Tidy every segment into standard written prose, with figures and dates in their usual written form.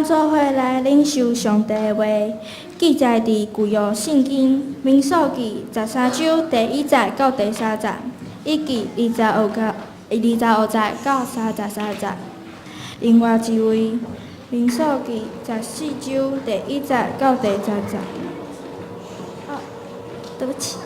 咱做伙來領受上帝的話，記載佇舊約聖經民數記十三章第一節到第三節，以及25節到33節。另外一位民數記十四章第一節到第十節。哦，對不起。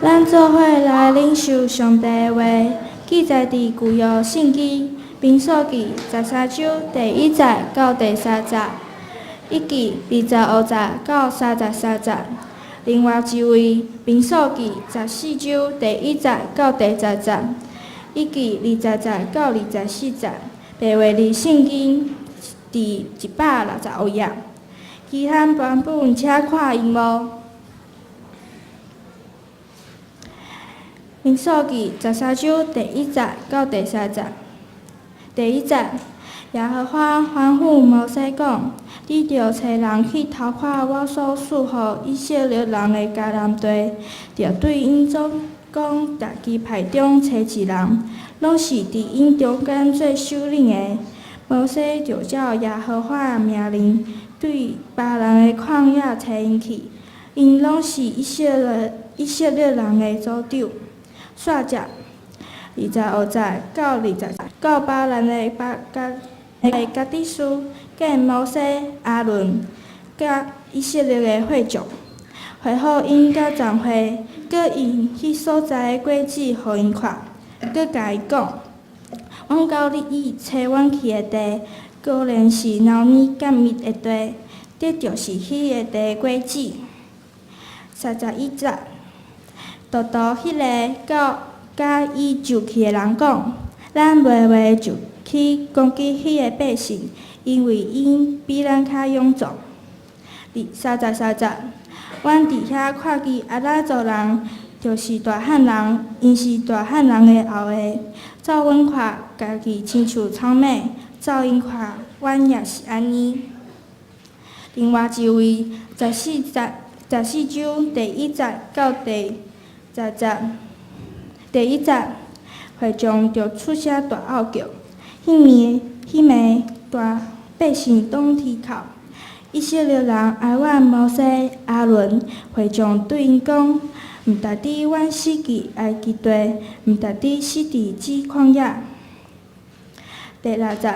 咱做伙來領受上帝的話，記載佇舊約聖經民數記十三章第一節到第三節，以及25節到33節。另外一位民數記十四章第一節到第十節，以及20節到24節，白話字聖經佇165頁。其他版本請看螢幕。民數記十三章第一節到第三節。第一節，耶和華吩咐摩西講：你著差人去偷看我所賜予以色列人的迦南地，著對𪜶祖公逐支派中揣一人，攏是佇𪜶中間做首領的。摩西就照耶和華的命令，對巴蘭的曠野差𪜶去，𪜶攏是以色列人的族長。煞節， 25節到20到巴蘭的巴加的迦迪斯，見摩西、亞倫佮以色列的會眾，會好𪜶佮全會，閣用彼所在的果子予𪜶看，閣共𪜶講：阮到你意差阮去的地，果然是流奶佮蜜的地，這就是彼个地的果子。31節，獨獨彼个到佮伊就去的人講：咱袂袂就去攻擊彼个百姓，因為𪜶比咱較勇壯。33節，阮佇遐看見亞衲族人，就是大漢人，𪜶是大漢人的後裔。照阮看，家己親像草馬；照𪜶看，阮也是按呢。另外一位，14節，14章第1節到第10節，第一節，會眾就出聲大嗷叫，彼暝大百姓攏啼哭。以色列人哀怨摩西、亞倫，會眾對𪜶講：毋值得阮死佇埃及地，毋值得死佇這曠野。第六節，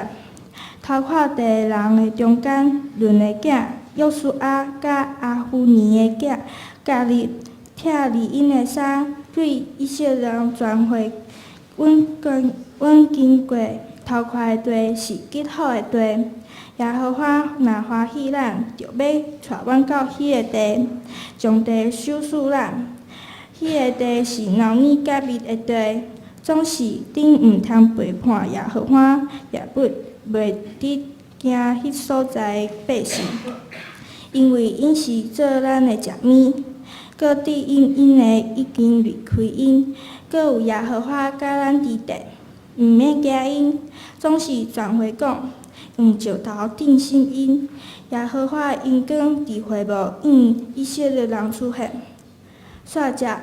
偷看地人的中間，嫩的囝約書亞佮耶孚尼的囝迦勒，拆離𪜶的衫，對以色列人全會：阮經過偷看的地是極好的地。耶和華若歡喜咱，就欲帶阮到彼个地，將地賞賜咱。彼个地是流奶佮蜜的地。總是恁毋通背叛耶和華，也不袂得驚彼所在的百姓，因為𪜶是做咱的食物。閣對𪜶𪜶的已經離開𪜶，閣有耶和華佮咱佇咧，毋免驚𪜶。總是全會講，用石頭鎮死𪜶。耶和華的榮光佇會幕向以色列人出現。煞節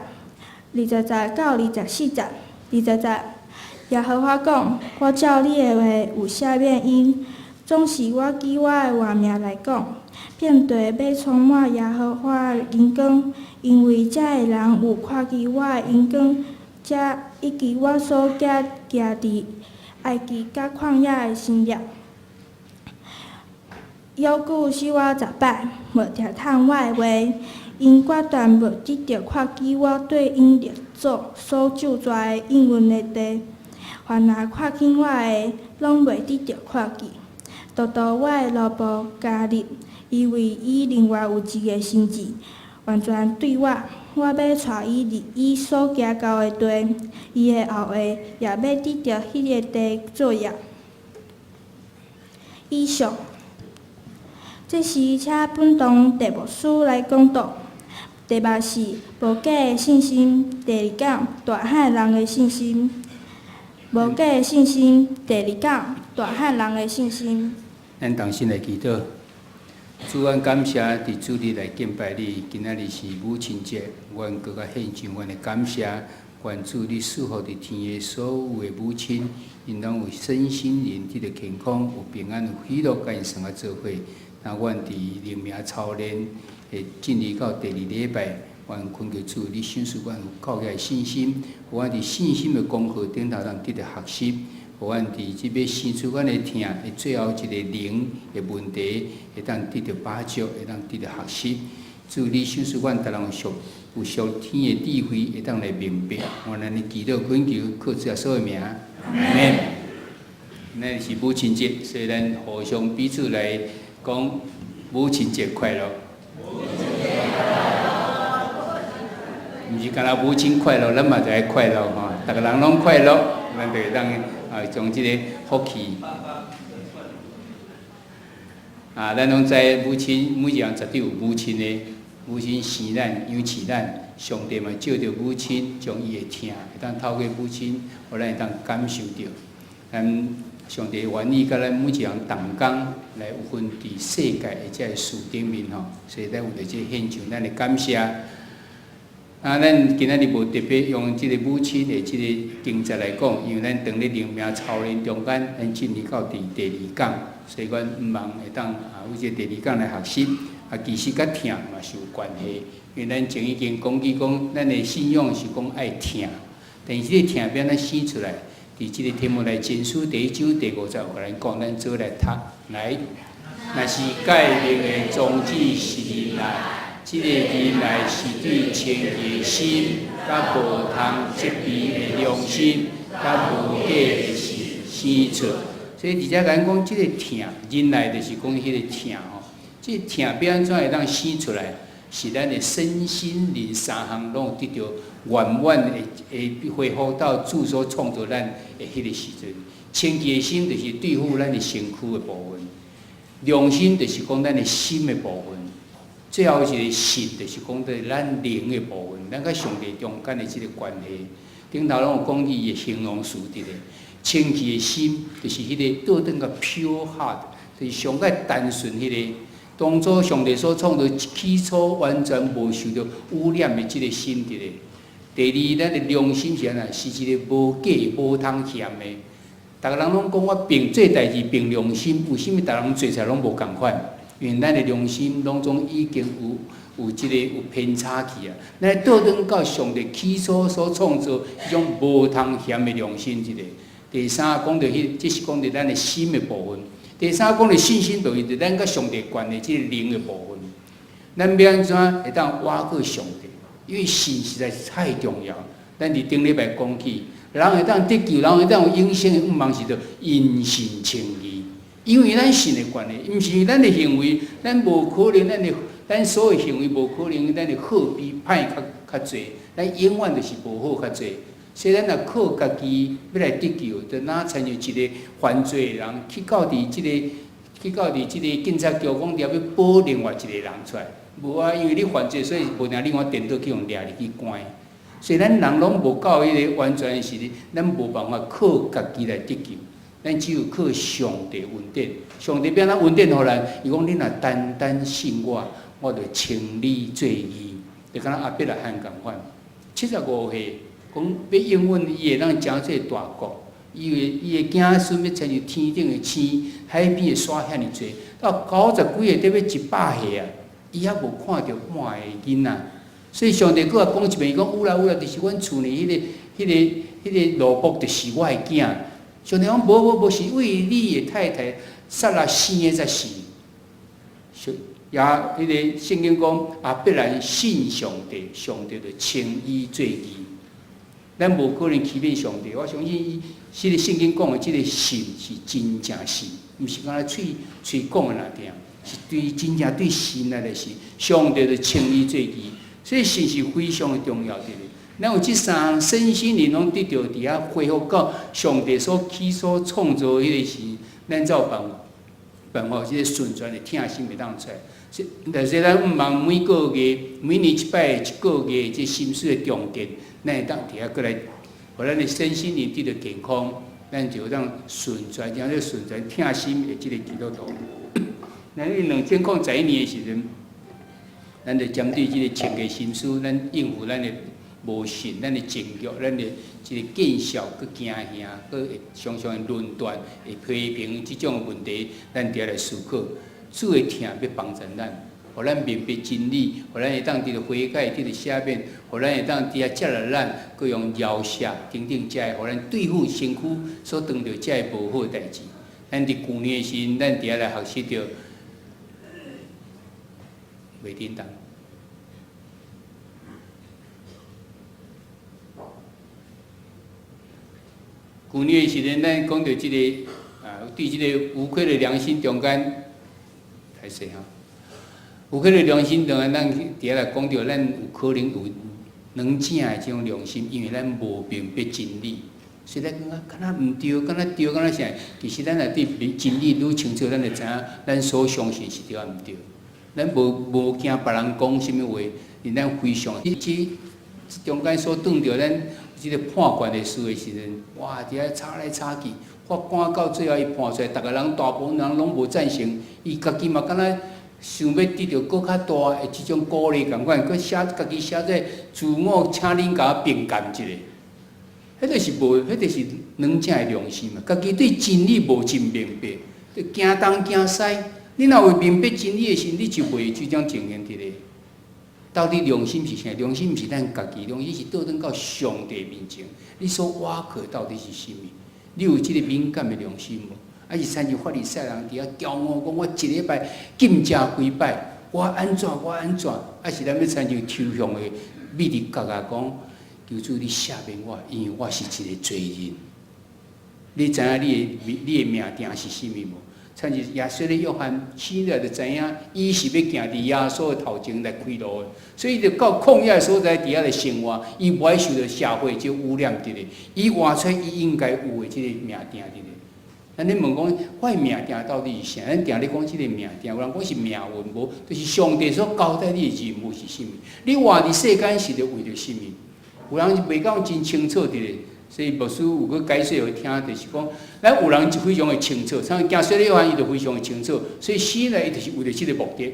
，20節到24節，20節，耶和華講：我照你的話有赦免𪜶，總是我舉我的活命來講，遍地欲充滿耶和華的榮光，因為這的人有看見我的榮光，這以及我所行佇埃及佮曠野的神蹟。猶舊死活10擺，無聽從我的話，𪜶決斷無得著看見我對𪜶列祖所咒詛的應允的地。凡若看輕我的，攏袂得著看見。獨獨我的奴僕迦勒，因為伊另外有一个心志，完全對我，我欲帶伊入伊所行到的地，伊的後裔也欲得著彼个地做業。以上，這時請本堂鄭牧師來講道，題目是無假的信心。第二講，大漢人的信心。無假的信心。第二講，大漢人的信心。咱同心來祈禱，主，阮感謝佇主日來敬拜你。今仔日是母親節，阮閣較獻上阮的感謝。願主你賜福佇天的所有的母親，𪜶攏有身心靈得著健康，有平安，有喜樂，佮𪜶生活做伙。那阮佇靈命操練會進入到第二禮拜，阮懇求主，你賞賜阮有夠額的信心，予阮佇信心的功課頂頭通得著學習，予阮佇這欲生出阮的疼的最後一个靈的問題，會當得著把握，會當得著學習。主，你賞賜阮逐人有屬天的智慧，會當來明白。阮按呢祈禱懇求，靠主耶穌的名，阿們。咱是母親節，所以咱互相彼此來講母親節快樂。毋是干焦母親快樂，咱嘛就愛快樂吼，逐个人攏快樂，咱就會當啊將這个福氣。啊，咱攏知母親每一个人絕對有母親的，母親生咱養飼咱，上帝嘛藉著母親將伊的疼，會當透過母親，予咱會當感受著。咱上帝願意佮咱每一个人同工來有份佇世界的這个事頂面吼，所以咱有著這個獻上咱的感謝。啊，咱今仔日無特別用這個母親的這個經節來講，因為咱當咧靈命操練中間，咱進入到佇第二講，所以阮毋茫會當啊，為這第二講來學習。啊，其實佮疼嘛是有關係，因為咱前已經講起講，咱的信仰是講愛疼，但是這个疼欲按怎生出來？佇這个提摩太前書第一章第五節有共咱講，咱做來讀來。若是誡命的宗旨是仁愛，這个仁愛是對清潔的心、佮無通責備的良心、佮無假的信生出。所以佇遮共咱講，這个疼仁愛就是講彼个疼吼，這个疼欲按怎會當生出來？是咱的身心靈三項攏有得著圓滿的，會恢復到主所創造咱的彼個時陣。清潔的心就是對付咱的身軀的部分，良心就是講咱的心的部分，最後一個信就是講著咱靈的部分，咱佮上帝中間的這個關係。頂頭攏有講伊的形容詞佇咧，清潔的心就是彼個倒轉共 pure heart，就是上蓋單純彼個。當初上帝所創造，起初完全無受著污染的這個心佇咧。第二，咱的良心是按怎？是一个無假、無通嫌的。逐个人攏講我憑做代誌憑良心，為啥物逐人做出來攏無仝款？因為咱的良心攏總已經有這个有偏差去啊。咱倒轉到上帝起初所創造彼種無通嫌的良心，這個。第三講著彼，這是講著咱的心的部分。第三講著信心，就是咱佮上帝關係這个靈的部分。咱欲按怎會當倚靠上帝？因為信實在是太重要。咱佇頂禮拜講起，人會當得救，人會當有永生的向望，是著因信稱義。因為咱信的關係，毋是咱的行為，咱無可能，咱所有行為無可能，咱的好比歹較濟，咱永遠就是無好較濟。所以咱若靠家己欲來得救，就若親像一个犯罪的人去到佇這个警察局，講著欲保另外一个人出來，無啊，因為你犯罪，所以無定你我顛倒去予掠入去關。所以咱人攏無夠彼个完全的時，咱無辦法靠家己來得救，咱只有靠上帝恩典。上帝欲按怎恩典予咱？伊講你若單單信我，我就稱你做義，就敢若亞伯拉罕仝款，75歲。講欲應允伊會當成做大國，伊的子孫欲親像天頂的星，海邊的沙遐爾濟，到九十幾歲，得欲100歲啊，伊猶無看著半个囡仔。所以上帝閣共講一遍，伊講有啦有啦，就是阮厝內彼个奴僕，就是我的囝。上帝講無無無，是為你的太太撒拉生的才是。也彼个聖經講亞伯蘭信上帝，上帝就稱伊做義。咱無可能欺騙上帝，我相信伊，這个聖經講的這个信是真正信，毋是干焦喙喙講的爾爾，是對真正對神來的信。上帝就稱伊做義，所以信是非常的重要的。咱有這三項身心靈攏得著佇遐恢復到上帝所起初創造彼个時，咱才有辦法，這个順全的疼心會當出來。但是咱向望每個月、每年一擺一個月這心事的重建，咱會當佇遐閣來，予咱的身心靈得著健康，咱就當順全，將這順全疼心的這个基督徒。咱佇2011年的時陣，咱就針對這个清潔心思，咱應付咱的無信、咱的情欲、咱的這个見笑、閣驚嚇、閣會常常會論斷、會批評這種問題，咱佇遐來思考。主的疼欲幫助咱，予咱明白真理，予咱會當得著悔改、得著赦免，予咱會當佇遐接納咱，閣用饒赦等等這个，予咱對付身軀所當著這个無好代誌。咱佇舊年的時陣，咱佇遐來學習著袂叮當。舊年的時陣，咱講著這个啊，對這个無愧的良心中間。歹勢吼，有可能良心中間，咱佇遐來講著，咱有可能有兩正的這種良心，因為咱無明白真理，所以咱感覺敢若毋對，敢若對，敢若啥？其實咱若對真理愈清楚，咱就知影咱所相信是對抑毋對。咱無驚別人講啥物話，因咱非常這中間所拄著咱這个判決的事的時陣，哇！佇遐吵來吵去，法官到最後伊判出來，逐个人大部分人攏無贊成，伊家己嘛敢若想欲得著閣較大的這種鼓勵仝款，閣寫家己寫做自我，請恁共我評鑑一下。彼个是無，彼个是兩正的良心嘛。家己對真理無真明白，就驚東驚西。你若有明白真理的時，你就袂有這種情形佇咧。到底良心是啥？良心毋是咱家己，良心是倒轉到上帝面前。你所倚靠到底是啥物？你有這个敏感的良心無？抑是親像法利賽人佇遐驕傲講，我一禮拜禁食幾擺，我按怎我按怎？抑是咱欲親像抽象的，覕佇角仔講，求主你赦免我，因為我是一個罪人。你知影你的命定是啥物無？親像耶穌的約翰，起來就知影，伊是欲行佇耶穌的頭前來開路的，所以伊就到曠野的所在佇遐來生活，伊無愛受著社會這污染佇咧，伊活出伊應該有的這个命定佇咧。咱咧問講，我的命定到底是啥？咱定咧講這个命定，有人講是命運，無，就是上帝所交代你的任務是啥物？你活佇世間是咧為著啥物？有人袂講真清楚佇咧。所以牧師有去解說予聽，就是講，咱有人就非常的清楚，像行洗禮約翰，伊就非常的清楚，所以死來伊就是為著這个目的，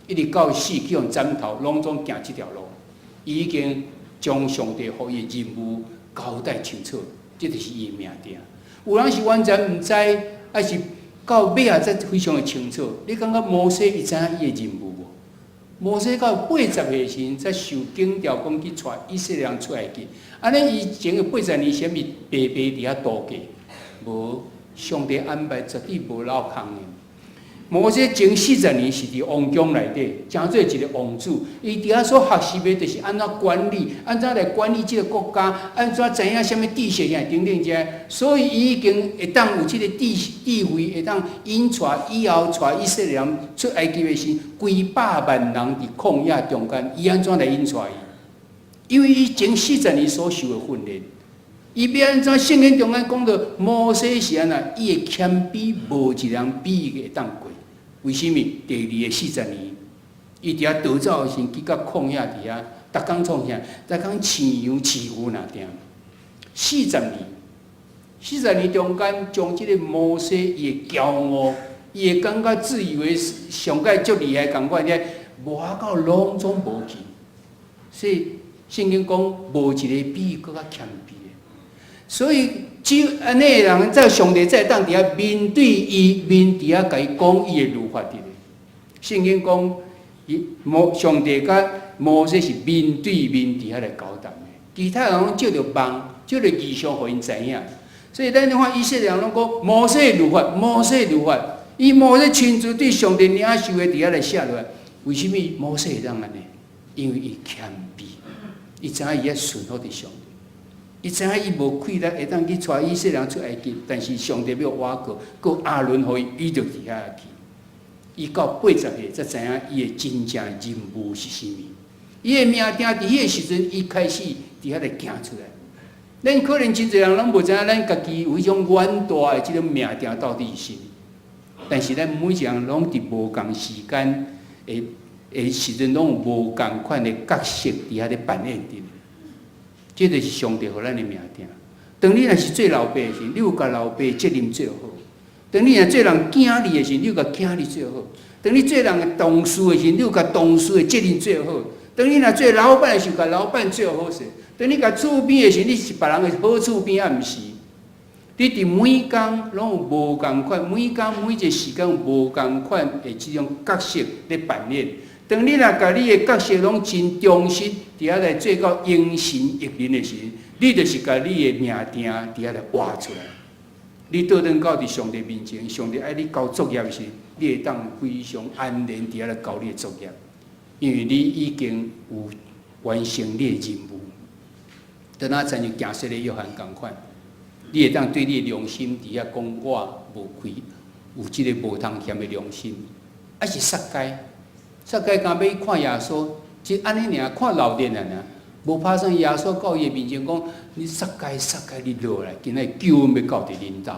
一直到死去予斬頭，攏總行這條路，伊已經將上帝予伊的任務交代清楚，這就是伊的命定。有人是完全毋知，抑是到尾仔才非常的清楚。你感覺摩西伊知影伊的任務無？摩西到80歲時，才受警調講去帶以色列人出埃及。按呢，伊前個八十年啥物白白佇遐度過，無上帝安排絕對無落空的。摩西前40年是佇王宮內底，成做一個王子。伊佇遐所學習的，就是按怎管理，按怎來管理這個國家，按怎知影啥物知識啥等等這。所以，伊已經會當有這個智慧，會當引帶以後帶以色列人出埃及的時，幾百萬人佇曠野中間，伊按怎來引帶伊？因為伊前四十年所受的訓練，伊欲按怎？聖經中間講著摩西是按怎？伊的謙卑無一人比伊會當過。為啥物？第二个四十年，伊佇遐逃走的時，去到曠野佇遐，逐工創啥？逐工飼羊飼牛爾定。四十年，四十年中間，將這个摩西伊的驕傲，伊會感覺自以為上蓋足厲害仝款，遐磨到攏總無去。所以聖經講，無一个比伊閣較謙卑的。所以只有按呢的人，在上帝才會當佇遐面對伊，面佇遐共伊講伊的律法佇咧。聖經講，伊摩上帝佮摩西是面對面佇遐來交談的，其他人攏借著夢，借著異象予𪜶知影。所以咱看以色列人攏講摩西的律法，摩西的律法，伊摩西親自對上帝領受的佇遐來寫落來。為啥物摩西會當按呢？因為伊謙卑，伊知影伊愛順服佇上帝。伊知影伊無氣力會當去帶以色列人出埃及，但是上帝欲倚靠，閣亞倫予伊，伊就佇遐去。伊到80歲才知影伊的真正任務是啥物。伊的命定佇彼个時陣，伊開始佇遐來行出來。咱可能真濟人攏無知影，咱家己有彼種遠大的這種命定到底是啥物。但是咱每一個人攏佇無仝時間的時陣，攏有無仝款的角色佇遐咧扮演佇。這就是上帝予咱的命定。當你若是做老爸的時，你有共老爸責任做好；當你若做人囝兒的時，你有共囝兒做好；當你做人的同事的時，你有共同事的責任做好；當你若做老闆的時，共老闆做好勢；當你共厝邊的時，你是別人的好厝邊抑毋是？你佇每工攏有無仝款，每工每一个時間有無仝款的這種角色咧扮演。當你若共你的角色攏真忠實，佇遐來做到榮神益人的時，你就是共你的命定佇遐來活出來。你倒轉到佇上帝面前，上帝愛你交作業時，你會當非常安然佇遐來交你的作業，因為你已經有完成你的任務。當仔親像行洗禮約翰仝款，你會當對你的良心佇遐講我無虧，有這个無通嫌的良心，抑是撒該？撒該敢欲去看耶穌，就按呢爾看鬧熱爾，無拍算耶穌到伊的面前講：你撒該撒該，你落來，今仔救恩欲到佇恁兜，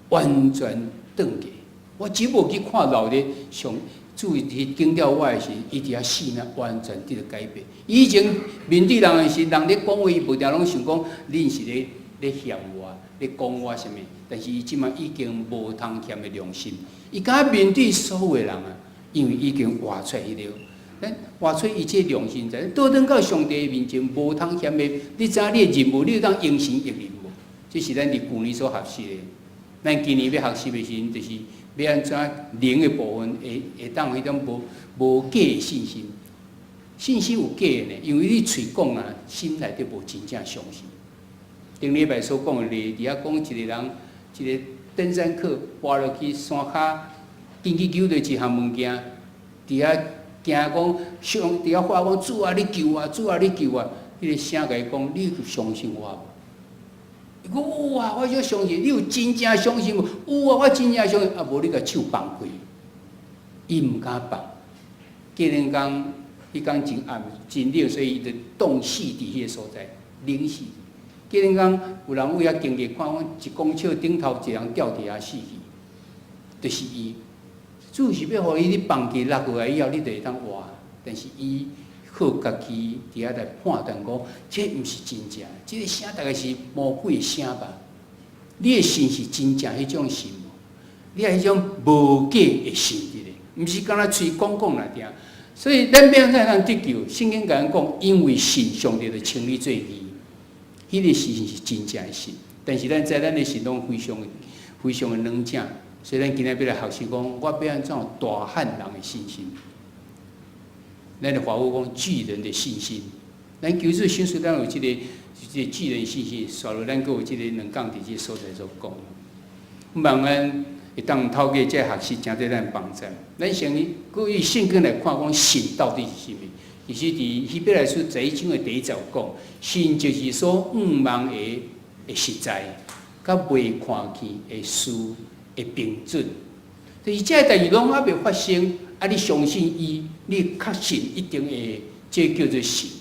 完全轉過。我只無去看鬧熱，上主去警告我的時，伊佇遐性命完全得著改變。以前面對人的時，人咧講話，伊無定攏想講恁是咧嫌我，咧講我啥物？但是伊這馬已經無通嫌的良心，伊敢面對所有的人啊！因為已經活出彼个，咱活出伊這良心在，倒轉到上帝面前無通嫌的。你知影你的任務，你有當榮神益人無？這是咱佇舊年所學習的。咱今年欲學習的時陣，就是欲按怎靈的部分會當彼種無假的信心。信心有假的呢，因為你喙講啊，心內底無真正相信。頂禮拜所講的例，佇遐講一個人，一個登山客跋落去山跤，緊去搝著一項物件，佇遐驚講上佇遐喊講主啊，你救我！主啊，你救我！彼個聲共伊講，你有相信我無？伊講有啊，我足相信。你有真正相信無？有啊，我真正相信。啊，無你共手放開，伊毋敢放。隔兩工，彼工真暗真冷，所以伊就凍死佇彼個所在，冷死。隔兩工有人為遐經過，看講1公尺頂頭一個人吊佇遐死去，就是伊。主是欲予伊你放棄落落來以後，你就會當活。但是伊靠家己佇遐來判斷講，這毋是真正，這個聲大概是魔鬼的聲吧？你的信是真正彼種信無？你愛彼種無假的信佇咧，毋是干焦喙講講來聽。所以咱欲按怎會當得救？聖經共咱講，因為信上帝就稱你做義，彼個信是真正的信。但是咱知咱的信攏非常非常的軟正，所以咱今仔欲來學習講，我欲按怎有大漢人的信心？咱的華語講巨人的信心。咱求主賞賜咱有這個巨人信心，煞落咱閣有這個兩講佇這個所在所講。望咱會當透過這個學習，誠對咱幫助。咱先閣以聖經來看，講信到底是啥物？其實佇希伯來書11章的第一節有講，信就是所向望的實在，佮未看見的事的憑準。就是這個代誌攏猶未發生，啊！你相信伊，你確信一定會，這叫做信。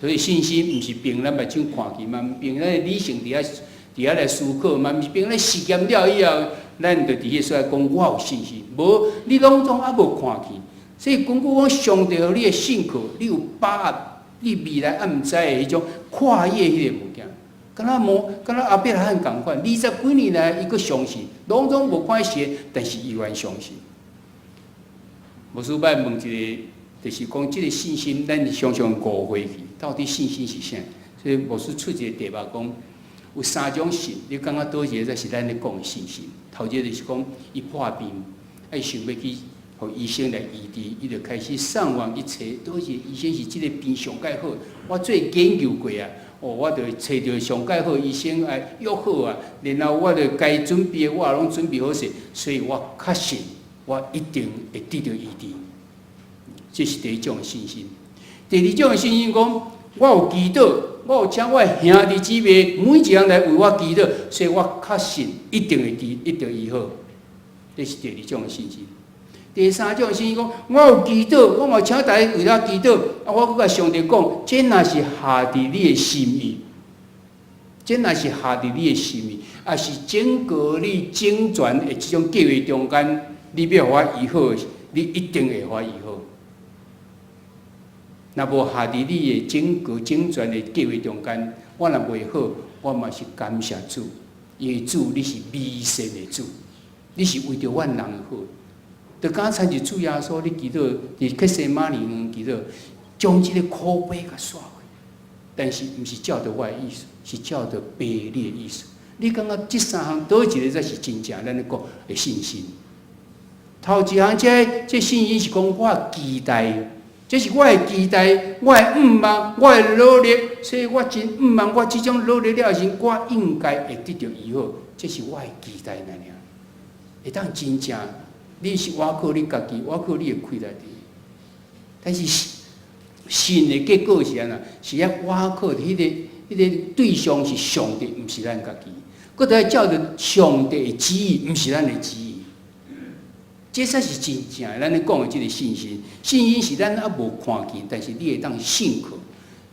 所以信心毋是憑咱目睭看見嘛，毋憑咱的理性佇遐來思考嘛，毋是憑咱實驗了以後，咱就佇彼個所在講我有信心。無，你攏總猶無看見。所以根據講上帝予你的信靠，你有把握，你未來猶毋知的彼種跨越彼個物件。敢若無，敢若亞伯拉罕仝款，20幾年來，伊閣相信，攏總無看見，但是伊猶相信。牧師欲問一個，就是講這個信心，咱常常誤會去，到底信心是啥？所以牧師出一個題目講，有三種信，你感覺佗一个才是咱咧講的信心？頭一個就是講，伊破病，啊，伊想欲去予醫生來醫治，伊就開始上網去揣，佗一個醫生是這個病上蓋好，我做研究過啊。哦，我就揣著上蓋好醫生來約好啊，然後我就該準備的我也攏準備好勢，所以我確信我一定會得著醫治。這是第一種的信心。第二種的信心講，我有祈禱，我有請我的兄弟姊妹每一個人來為我祈禱，所以我確信一定會治，一定醫好。這是第二種的信心。第三種信心講，我有祈禱，我嘛請大家為我祈禱，啊，我閣共上帝講，這若是合佇你的心意，這若是合佇你的心意，抑是整個你整全的這種計劃中間，你欲予我醫好，你一定會予我醫好。若無合佇你的整個整全的計劃中間，我若袂好，我嘛是感謝主，因為主你是美善的主，你是為著阮人好。就敢親像主耶穌，你祈禱佇客西馬尼園祈禱，將這個苦杯共煞去，但是毋是照著我的意思，是照著父你的意思。你感覺這三項佗一個才是真正咱咧講的信心？頭一項這信心是講我期待，這是我的期待，我的向望，我的努力，所以我真向望，我這種努力了時，我應該會得著醫好，這是我的期待爾爾。會當真正，你是倚靠你家己，倚靠你的氣力。但是信的結果是按怎？是愛倚靠彼個對象是上帝，毋是咱家己。閣著愛照著上帝的旨意，毋是咱的旨意。這才是真正的咱咧講的這個信心。信心是咱猶無看見，但是你會當信靠，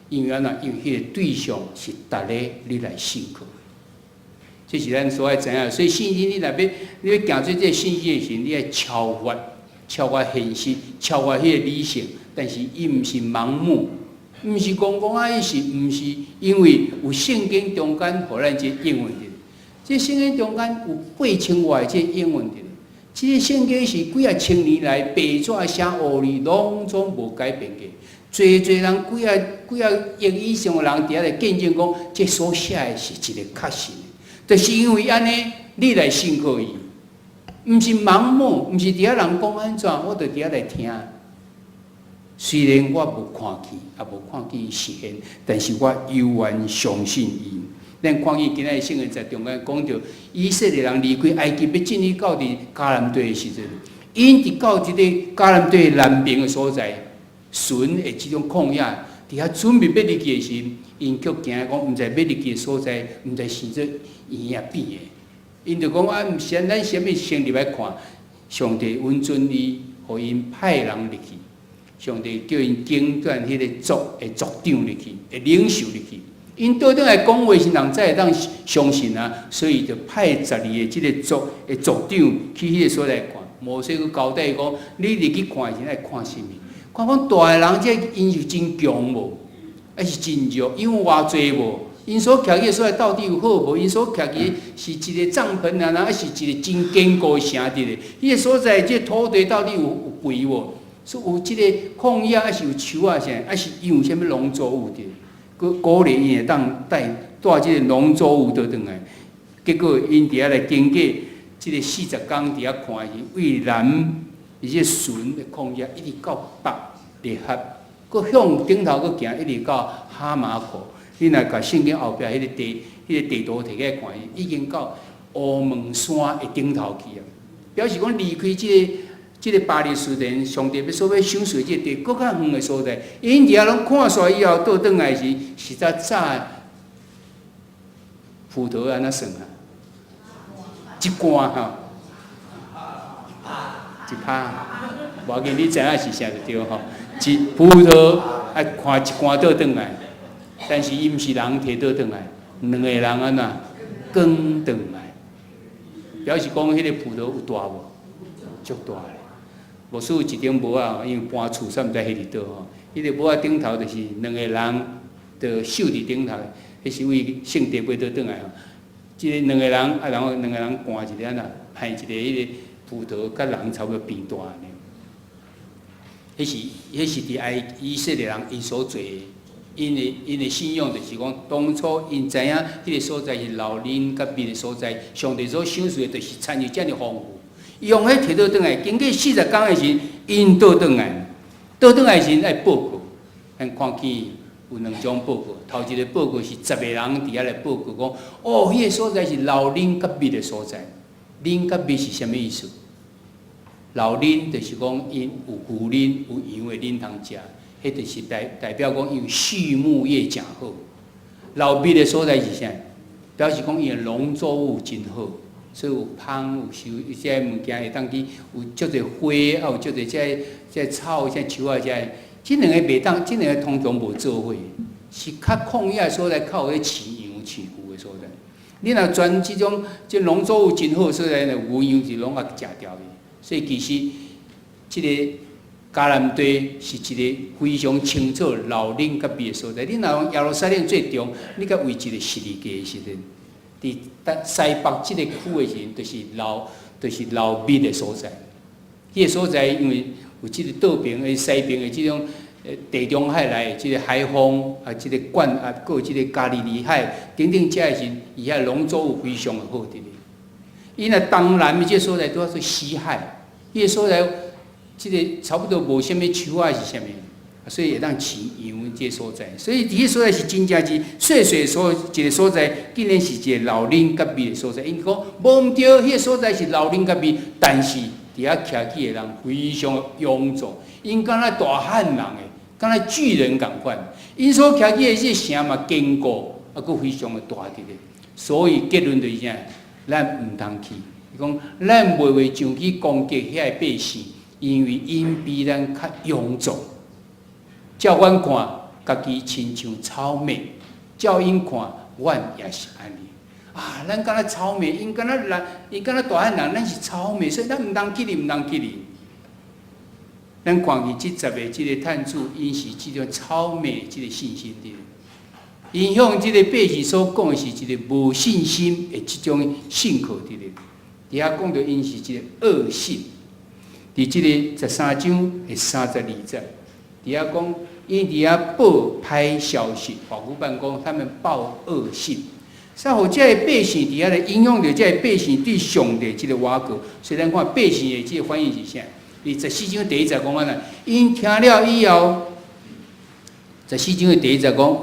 因為按怎？因為彼個對象是值得你來信靠。這是咱所愛知影。所以信心，你若欲你欲行出這個信心的時，你愛超越、超越現實、超越彼個理性。但是伊毋是盲目，毋是講講啊，伊是毋是因為有聖經中間予咱這個應允佇。這聖經中間有8000外這個應允佇。這個聖經是幾仔千年來白紙寫烏字，攏總無改變過。濟濟人幾仔幾仔億以上的人佇遐來見證講，這所寫的是一個確信的。就是因為按呢，你來信靠伊，毋是盲目，毋是佇遐人講按怎，我就佇遐來聽。雖然我無看見，也無看見伊實現，但是我猶原相信伊。咱看見今仔日聖經在中間講著，以色列人離開埃及，欲進去到佇迦南地的時陣，𪜶佇到這個迦南地南邊的所在，順的這種曠野，佇遐準備欲入去的時，𪜶卻驚講，毋知欲入去的所在，毋知生做圓抑扁的。𪜶就講啊，毋是咱啥物先入來看，上帝允准伊，予𪜶派人入去。上帝叫𪜶揀選彼个族的族長入去，的領袖入去。𪜶倒轉來講話時，人才會當相信啊，所以就派12個這个族的族長去彼个所在看。摩西閣交代講：你入去看的時，愛看啥物？看講大的人，這𪜶是真強無？抑是真弱？𪜶有偌濟無？𪜶所徛起的所在到底有好無？𪜶所徛起是一个帳篷啊，抑是一個真堅固的城鎮的？彼个所在，這土地到底有肥無？說有這個曠野，抑是有樹仔啥？抑是𪜶有啥物農作物佇？閣鼓勵𪜶會當帶帶這个農作物倒轉來。結果𪜶佇遐來經過這个40工佇遐看時，對南伊這個順的曠野，一直到伯利合，閣向頂頭閣行，一直到哈馬口。你若共聖經後壁彼个地圖提起來看，已經到烏門山的頂頭去啊！表示講離開這個巴勒斯坦，上帝欲所欲賞賜這個地，閣較遠的所在。𪜶佇遐攏看煞以後，倒轉來時，實在早葡萄按怎算啊？一罐吼，一拍，無要緊，你知影是啥就對吼。一葡萄愛看一罐倒轉來，但是伊毋是人提倒轉來，兩个人按怎扛轉來，表示講彼个葡萄有大無？足大咧。牧師有一頂帽仔，因為搬厝，煞毋知彼佇佗吼。彼个帽仔頂頭就是兩个人，就繡佇頂頭，彼是為聖地買倒轉來吼。這个兩个人啊，然後兩個人搬一个按怎，歹一个彼个葡萄，佮人差不多平大按呢。彼是佇埃以色列人𪜶所做的，𪜶的信仰就是講，當初𪜶知影彼个所在是流奶佮蜜的所在，上帝所賞賜的就是親像遮爾豐富。伊用彼提倒轉來，經過40工的時，𪜶倒轉來，倒轉來時愛報告，咱看見有兩種報告，頭一个報告是十個人佇遐來報告講，哦，彼个所在是流奶佮蜜的所在。奶佮蜜是啥物意思？流奶就是講𪜶有牛奶有羊的奶通食，彼就是代表講𪜶畜牧業誠好。流蜜的所在是啥？表示講𪜶的農作物真好，所以有芳有收，這个物件會當去有足濟花，啊有足濟這草、這樹仔這，這兩个袂當，這兩个通常無做伙，是較曠野的所在，較有咧飼羊飼牛的所在。你若專這種這農作物真好所在，牛羊就攏愛食掉去。所以其實這個迦南地是一個非常清楚流奶佮蜜的所在。你若用耶路撒冷做中，你佮畫一個十字架的時陣，佇西北這個區的時陣，就是流蜜的所在。彼个所在因為有這個倒爿的西爿的這種地中海來的這個海風啊，這個灌啊，閣有這個加利利海等等，這的時陣，伊遐農作物非常的好佇咧。伊若東南的這個所在，拄仔做死海。彼个所在，這個差不多無啥物樹仔是啥物，所以會當飼羊這個所在。所以佇彼所在是真正是細細所一個所在，竟然是一個流奶佮蜜的所在。𪜶講無毋對，彼个所在是流奶佮蜜，但是佇遐徛起的人非常臃腫，𪜶敢若大漢人的，敢若巨人仝款。𪜶所徛起的這個城嘛堅固，啊，閣非常的大佇咧。所以結論就是啥？咱毋通去。伊講，咱袂袂上去攻擊遐个百姓，因為𪜶比咱較臃腫。照阮看，家己親像草麥；照𪜶看，阮也是按呢。啊，咱敢若草麥，𪜶敢若人，𪜶敢若大漢人，咱是草麥，所以咱毋通去哩，毋通去哩。咱看見這十个這个探子，𪜶是這種草麥這个信心的。𪜶向這个百姓所講的是一个無信心的這種信靠佇咧。佇遐講著𪜶是一个惡信，佇這个13章的32節，佇遐講𪜶佇遐報歹消息，法語版講他們報惡信，所以予這个百姓佇遐來影響著這个百姓對上帝這个倚靠。所以咱看百姓的這个反應是啥？佇十四章第一節講按怎，𪜶聽了以後，十四章的第一節講，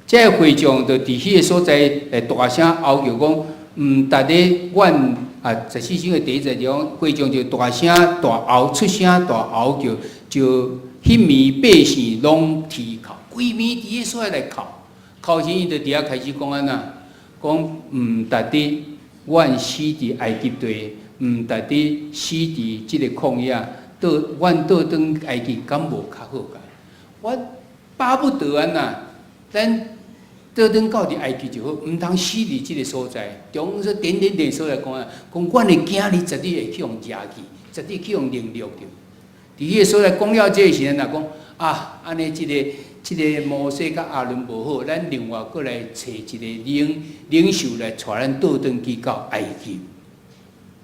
這個會眾就佇彼個所在來大聲哀叫講，毋值得阮啊！十四章的第一節就講，會眾就大聲大吼，出聲大吼叫，就彼暝百姓攏啼哭，規暝佇彼個所在來哭，哭時𪜶就佇遐開始講按怎，講毋值得阮死佇埃及地，毋值得死佇這个曠野，倒阮倒轉埃及敢無較好佳？我巴不得按怎，咱倒轉到佇埃及就好，毋通死佇這个所在。中說點點點所在講啊，講阮的囝兒絕對會去予掠去，絕對去予凌辱著。佇彼个所在講了這个時陣，若講啊，按呢這个這个摩西佮亞倫無好，咱另外閣來揣一个領領袖來帶咱倒轉去到埃及。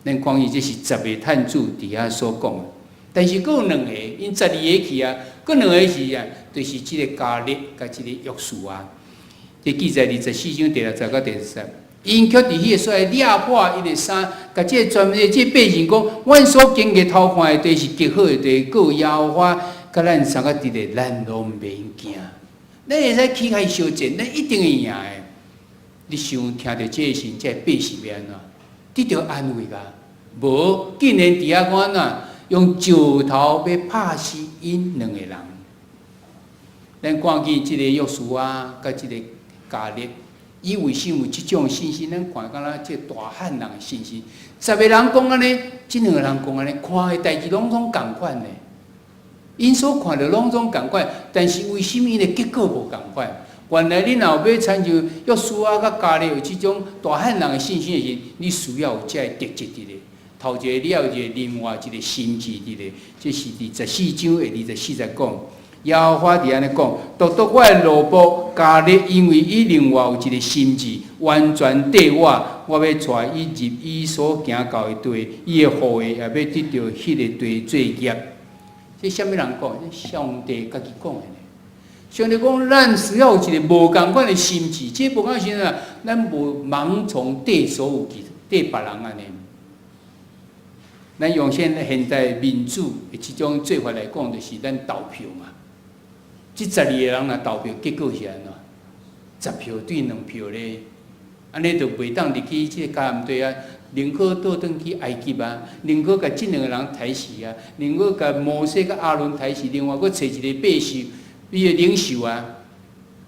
咱看見這是十个探子佇遐所講的，但是閣有兩个，𪜶十二个去啊，閣兩个是啊，就是這个迦勒佮這个約書亞。這記載佇十四章第六節到第十節，𪜶卻佇彼个所在掠破伊的衫，共這个全的這个百姓講：阮所經過頭看的地是極好的地，閣有耶和華佮咱相佮佇咧，咱攏免驚。咱會使起來相戰，咱一定會贏的。你想聽著這个時，這个百姓欲按怎？得著安慰共？無，竟然佇遐講按怎？用石頭欲拍死𪜶兩個人。咱看見這个約書亞佮這個迦勒，伊為啥有這種信心？咱看敢若這個大漢人的信心。十个人講按呢，這兩個人講按呢，看的代誌攏總仝款的。𪜶所看著攏總仝款，但是為啥物𪜶的結果無仝款？原來你若有欲親像約書亞佮迦勒有這種大漢人的信心的時，你需要有這个特質佇咧。頭一个，你要有一個另外一個心志佇咧，這是佇十四章的二十四節講。耶和華佇按呢講，獨獨我的奴僕迦勒，因為伊另外有一個心志，完全綴我，我欲帶伊入伊所行到的地，伊的後裔也欲得著彼个地做業。這啥物人講？這上帝家己講的呢。上帝講，咱需要有一個無仝款的心志，這個無仝款心啊，咱無盲從綴所有其綴別人按呢。咱用現現代民主的這種做法來講，就是咱投票嘛。這十二個人若投票，結果是按怎？十票對兩票咧，按呢就袂當入去這个迦南地啊，寧可倒轉去埃及啊，寧可共這兩個人刣死啊，寧可共摩西佮亞倫刣死，另外閣揣一个百姓，伊的領袖啊。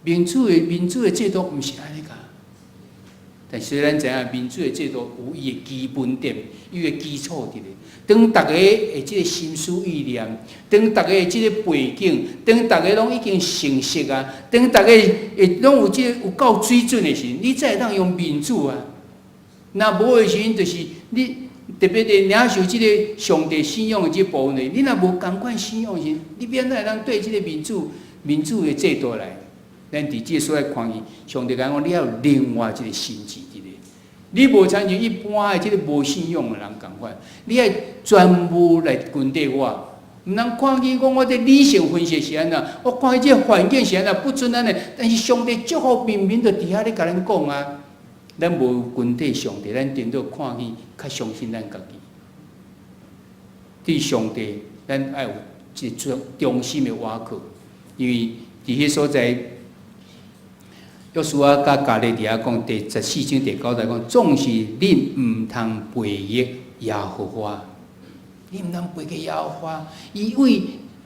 民主的制度毋是按呢共。但是咱知影民主的制度有伊的基本點，伊的基礎佇咧。當逐家的這个心思意念，當逐家的這个背景，當逐家攏已經成熟啊，當逐家會攏有這个有夠水準的時，你才會當用民主啊。若無的時陣，就是你特別佇領受這个上帝信仰的這部分的，你若無仝款信仰時，你欲按怎會當對這个民主的制度來？咱佇這个所在看見，上帝共講，你愛有另外一个心志佇咧。你無親像一般的這个無信仰的人仝款，你愛全部來跟綴我。毋通看見講我這理性分析是按怎，我看見這个環境是按怎，不准按呢。但是上帝祝福明明就佇遐咧共咱講啊，咱無跟綴上帝，咱顛倒看見較相信咱家己。對上帝，咱愛有一個忠忠心的倚靠，因為佇彼所在。約書亞佮迦勒佇遐講，第十四章第九節講，總是恁毋通背逆耶和華，恁毋通背逆耶和華。伊為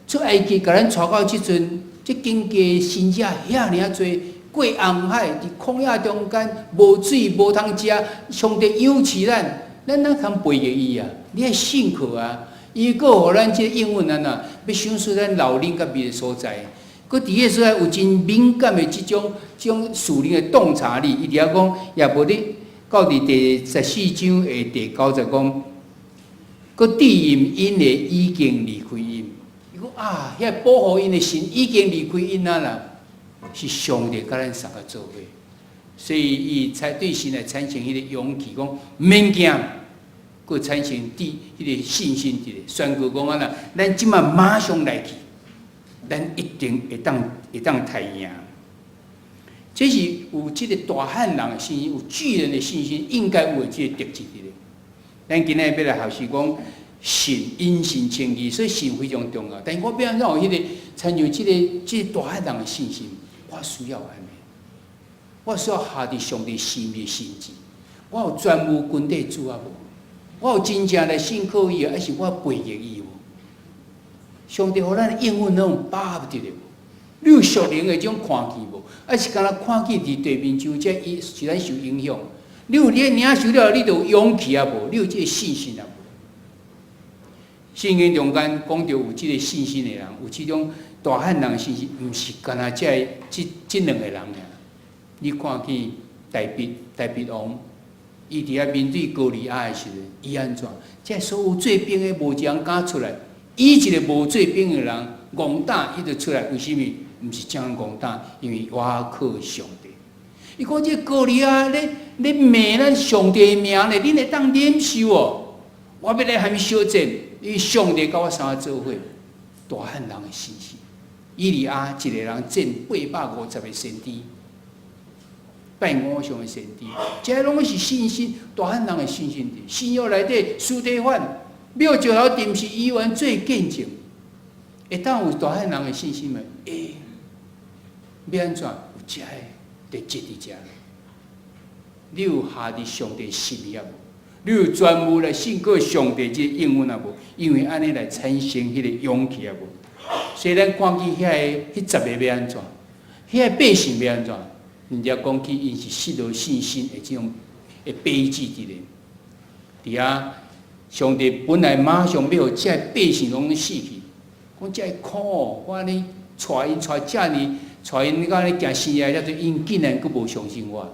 出埃及共咱帶到這陣，這經過神跡遐爾仔濟，過紅海，佇曠野中間無水無通食，上帝養飼咱，咱哪通背逆伊啊？你愛信靠啊！伊閣予咱這個應允咱啊，欲賞賜咱老恁佮別的所在。閣佇彼個所在有真敏感的這種屬靈的洞察力，伊佇遐講，也無咧到佇第十四章的第九節講，閣致認𪜶的已經離開𪜶。伊講啊，遐保護𪜶的神已經離開𪜶啊啦，是上帝佮咱相佮做伙，所以伊才對神來產生彼個勇氣，講毋免驚，閣產生佇彼個信心佇咧，宣告講啊啦，咱這馬馬上來去。咱一定會當刣贏，這是有這個大漢人的信心，有巨人的信心，應該有的這個特質佇咧。咱今仔日欲來學習講信，因信稱義，所以信非常重要。但是我欲按怎有彼個，親像這個大漢人的信心，我需要按呢，我需要下佇上帝神的心志。我有全無跟綴主啊無？我有真正來信靠伊，抑是我背逆伊無？上帝予咱應允攏有把握佇咧無？你有屬靈的這種看見無？抑是干焦看見佇地面上，這伊是咱受影響？你有你領受了，你就有勇氣啊無？你有這个信心啊無？聖經中間講著有這个信心的人，有這種大漢人的信心，毋是干焦這个這兩个人爾。你看見大衛王，伊佇遐面對歌利亞的時陣，伊按怎？這所有做兵的無一人敢出來，伊一个無做兵的人，戇膽伊就出來。為啥物？毋是這樣戇膽，因為倚靠上帝。伊講這歌利亞咧咧罵咱上帝的名咧，恁會當忍受哦？我欲來和伊相戰，因為上帝佮我相做伙，大漢人的信心。以利亞一个人戰850個先知，拜偶像的先知，這攏是信心，大漢人的信心。新約內底，司提反爿石頭釘死伊原做見證，會當有大漢人的信心無？會，欲按怎？有這个特質佇遮。你有下佇上帝心意啊無？你有全無來信靠上帝這个應允啊無？因為按呢來產生彼个勇氣啊無？所以咱看見遐个彼十个欲按怎？遐个百姓欲按怎？人家講起𪜶是失落信心的這種的悲劇佇咧。佇遐，上帝本來馬上欲予這个百姓攏死去，講這个苦哦，我按呢帶𪜶帶遮爾，帶𪜶按呢行生涯，遮濟𪜶竟然閣無相信我。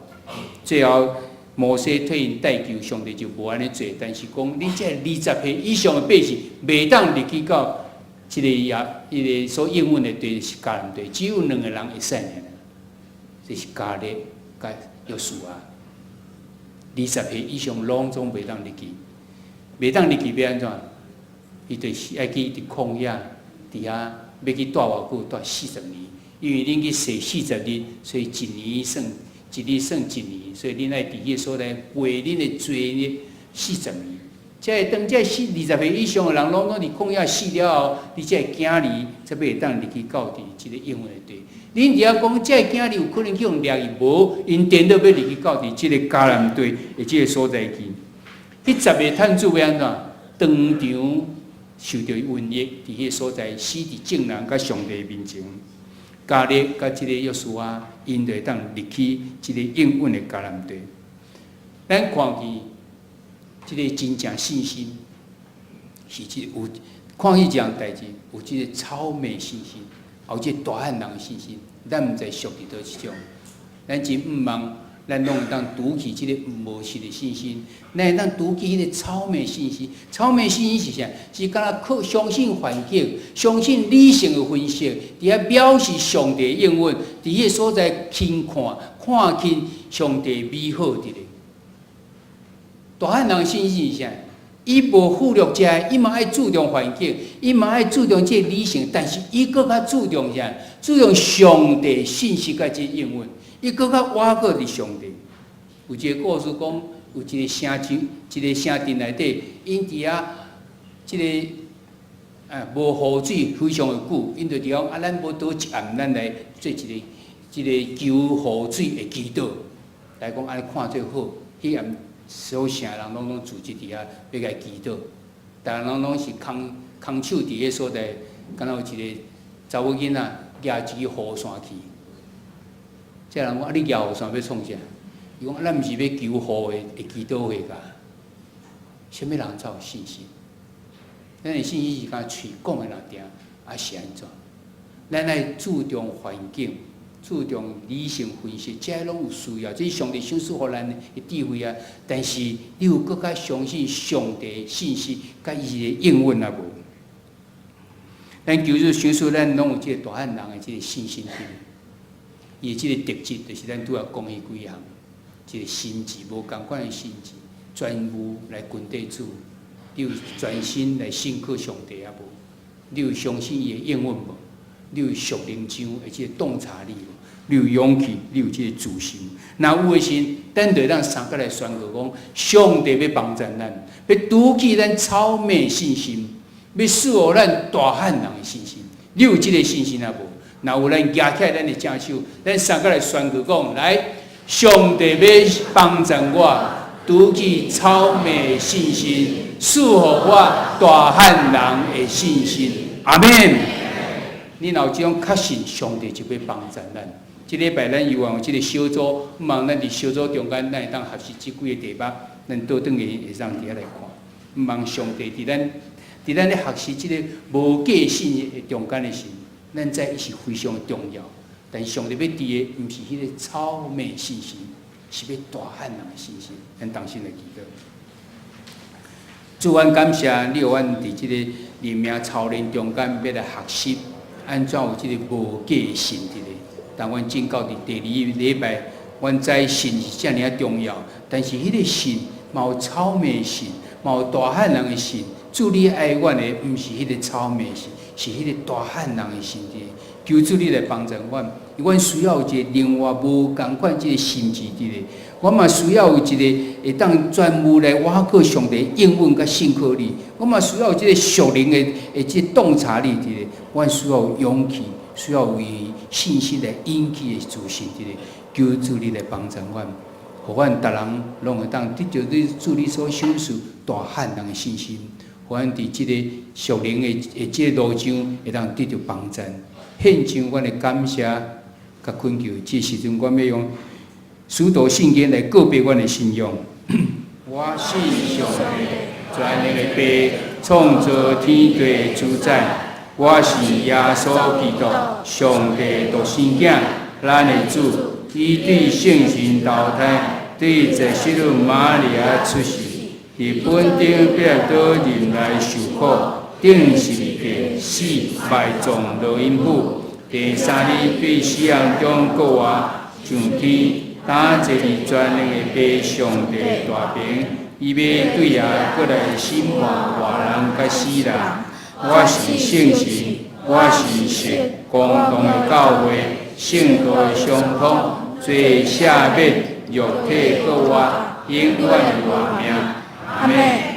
最後摩西替𪜶代求，上帝就無按呢做。但是講恁這20歲以上的百姓，袂當入去到這个也，彼个所應允的地是迦南地，只有兩个人會使爾。這是迦勒佮約書亞。20歲以上攏總袂當入去，袂當入去欲按怎？伊就是愛去佇曠野，佇遐欲去蹛偌久？蹛四十年。因為恁去踅四十日，所以一年算一日算一年，所以恁愛佇彼个所在背恁的罪孽四十年。這當這20歲以上的人攏總佇曠野死了後，你這个囝兒才欲會當入去到佇這个應允的地。恁佇遐講，這个囝兒有可能去予掠去，無，𪜶顛倒欲入去到佇這个迦南地的這个所在去。彼十个探子欲按怎？當場受著瘟疫，佇彼个所在死佇眾人佮上帝面前。迦勒佮這个約書亞，𪜶就會當入去這个應允的迦南地。咱看見這个真正信心，是這個有看彼這項代誌，有這个草莓信心，有這個大漢人的信心。咱毋知屬佇佗一種，咱真毋望咱攏會當拄起這个無實的信心，咱會當拄起彼个草莓信心。草莓信心是啥？是干焦靠相信環境，相信理性的分析，佇遐藐視上帝應允，佇彼个所在輕看，看輕上帝美好佇咧。大漢人信心是啥？伊無忽略這个，伊嘛愛注重環境，伊嘛愛注重這个理性，但是伊閣較注重啥？注重上帝信實佮這應允，伊閣較倚靠佇上帝。有一个故事講，有一個城鎮，一个城鎮內底，𪜶佇遐這个無雨水非常的久，𪜶就佇講啊，咱無佗一暗，咱來做一个這个求雨水的祈禱。來講按呢看做好，彼暗所有城人攏總聚集佇遐，欲共祈禱。逐个人攏是空空手佇彼所在，敢若有一个查某囡仔舉一支雨傘去。這人講啊，你舉雨傘欲創啥？伊講咱毋是欲求雨的祈禱會㗎。啥物人才有信心？咱的信心是干焦喙講的爾定，抑是按怎？咱愛注重環境，注重理性分析，這攏有需要，這是上帝賞賜予咱的智慧啊。但是你有閣較相信上帝信實，佮伊的應允啊無？咱求主賞賜咱攏有這个大漢人的這个信心佇。伊的這个特質，就是咱拄仔講彼幾項，這个心志無仝款的心志，全無來跟綴主，你有全心來信靠上帝啊無？你有相信伊的應允無？你有屬靈上的這个洞察力無？你有勇氣，你有這个自信。若有的時，咱就當相佮來宣告講，上帝欲幫助咱，欲拄起咱草麥信心，欲賜予咱大漢人的信心。你有這个信心抑無？若有，咱舉起來咱的正手，咱相佮來宣告講，來，上帝欲幫助我，拄起草麥信心，賜予我大漢人的信心。阿們。你若有這種確信，上帝就欲幫助咱。這禮拜咱猶原有這个小組，望咱佇小組中間，咱會當學習這幾个題目，咱倒轉去會當佇遐來看。望上帝佇咱咧學習這个無價信的中間的時，咱知伊是非常重要。但上帝欲佇的，毋是彼个草麥信心，是欲大漢人的信心。咱同心來祈禱。主，阮感謝你，予阮佇這个靈命操練中間，欲來學習按怎有這个無價的信佇咧。當阮進到佇第二禮拜，阮知信是遮爾仔重要，但是彼个信嘛有草麥信，嘛有大漢人的信。主，你愛阮的，毋是彼个草麥信，是彼个大漢人的信佇咧。求主你來幫助阮，阮需要有一个另外無仝款這个心志佇咧。我嘛需要有一个會當專務來倚靠上帝應允佮信靠你。我嘛需要有這个屬靈的這個洞察力佇咧。阮需要有勇氣，需要有信心來引起的自信佇咧。求主你來幫助阮，予阮逐人攏會當得著你主你所賞賜大漢人的信心，予阮佇這个屬靈的這个路上會當得著幫助。獻上阮的感謝佮懇求，這時陣阮欲用使徒信經來告白阮的信仰。我信上帝，全能的父，創造天地的主宰。我信耶穌基督，上帝獨生囝，咱的主。伊對聖神投胎，對濟失女瑪利亞出世，佇本篤彼拉多任內受苦，釘十字架，死，埋葬落陰府。第三日對死人中復活，上天，擔坐佇全能的父上帝大爿，伊欲對遐閣來審判活人佮死人。我信聖神，我信聖公同的教會，聖徒的相通，罪赦免，肉體復活，永遠的活命。阿們。